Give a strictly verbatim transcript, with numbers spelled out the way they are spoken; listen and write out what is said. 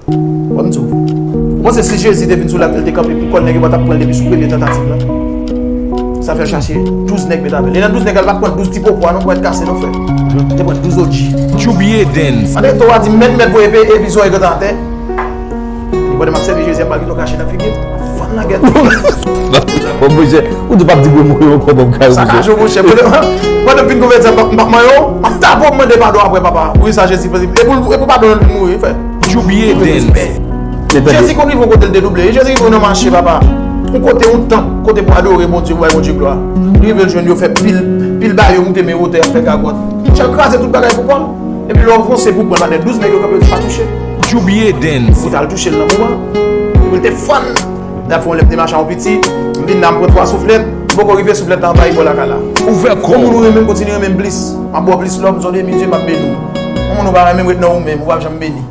Bon, m di w. Ou panse si Jezi te vin sou latè, l te kanpe pou kò nèg yo pa t ap pran l depi sou premye tantativ la? Sa fè l chache douz nèg met avè l. E nan douz nèg la, l pa t pran douz ti popwa non pou èt kase non, frè. Li te pran douz O G. Djoubye Dance. Ann rete w a di mèt mèt pou epe epi zòrèy gentan atè. Li pandan m ap sèvi Jezi, ap ba gen yon kache nan figi m. Fann nan gèt. Bon, monchè, ou di w p ap di gwo mo yo ankò, ban m kare, monchè. Sakaje w, monchè. Pandan, pandan m fin konvèti a, m p ap, m p ap manyen w. M ap tape w, m mande padon apre, papa. Wi, sa Jezi fè. E pou, e pou padon l vin mouri, frè. Djoubye Dance. Jezi konn rive yon kote l te double. Jezi rive nan mache, papa. Yon kote, yon tanp, kote pou adore Bondye, pou bay Bondye glwa. Li rive l jwenn yo fè pil, pil ba yo moute men wotè, y ap fè gagòt. Monchè, l kraze tout bagay pou kò l. Epi lè w vanse pou pran l atè, douz nèg yo kanpe, yo pa touche. Djoubye Dance. Pou t al touche l nan moman. Epi l te fann. Dafè yon lè m te mache a yon piti, m vin la, m pran twa souflèt, m poko rive souflèt la anvayi bò lakay la. Ouvè kò w. Yon moun ou renmen, kontinye renmen m plis. M ap ba w plis love, m se yon demi dye, m ap beni w. Yon moun ou pa renmen, ret nan ou menm, ou p ap janm beni.